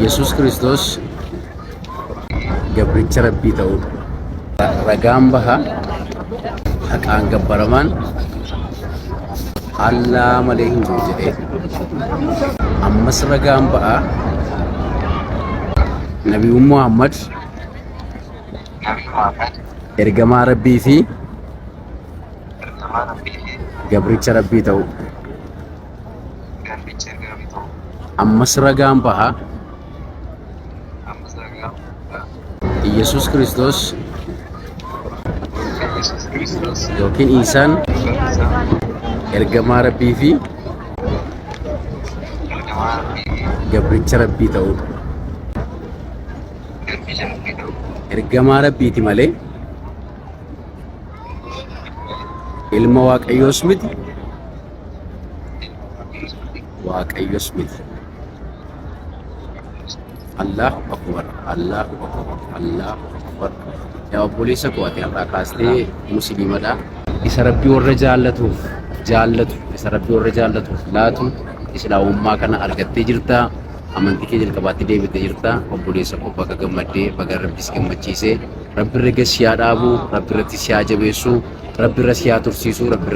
Iyyasuus Kiristoos gabricha Rabbii ta'uu ragaan baha haqaan gabbaramaan Allaa malee hin jiru jedhee ammas ragaan ba'a Nabii Muhammad ergamaa Rabbii fi gabricha Rabbii ta'uu. Ammas ragaan baha Iyyasuus Kiristoos yookiin Iisaan ergamaa Rabbii fi gabricha Rabbii ta'uu. Ergamaa Rabbiiti malee ilma Waaqayyoos miti Waaqayyos miti. Allahu Akbar, Allahu Akbar, Allahu Akbar. Yaa obboleessa koo ati har'aa kaastee musliimadha. Isa Rabbi warra jaallatuuf jaallatu, isa Rabbi warra jaallatuuf laatu islaamummaa kana argattee jirta. Amantii kee jalqabaatti deebitee jirta. Obboleessa koo baga gammaddee, baga Rabbi si gammachiise. Rabbi irra si haa dhaabu, Rabbi irratti si haa jabeessu, Rabbi irra si haa tursiisu, Rabbi.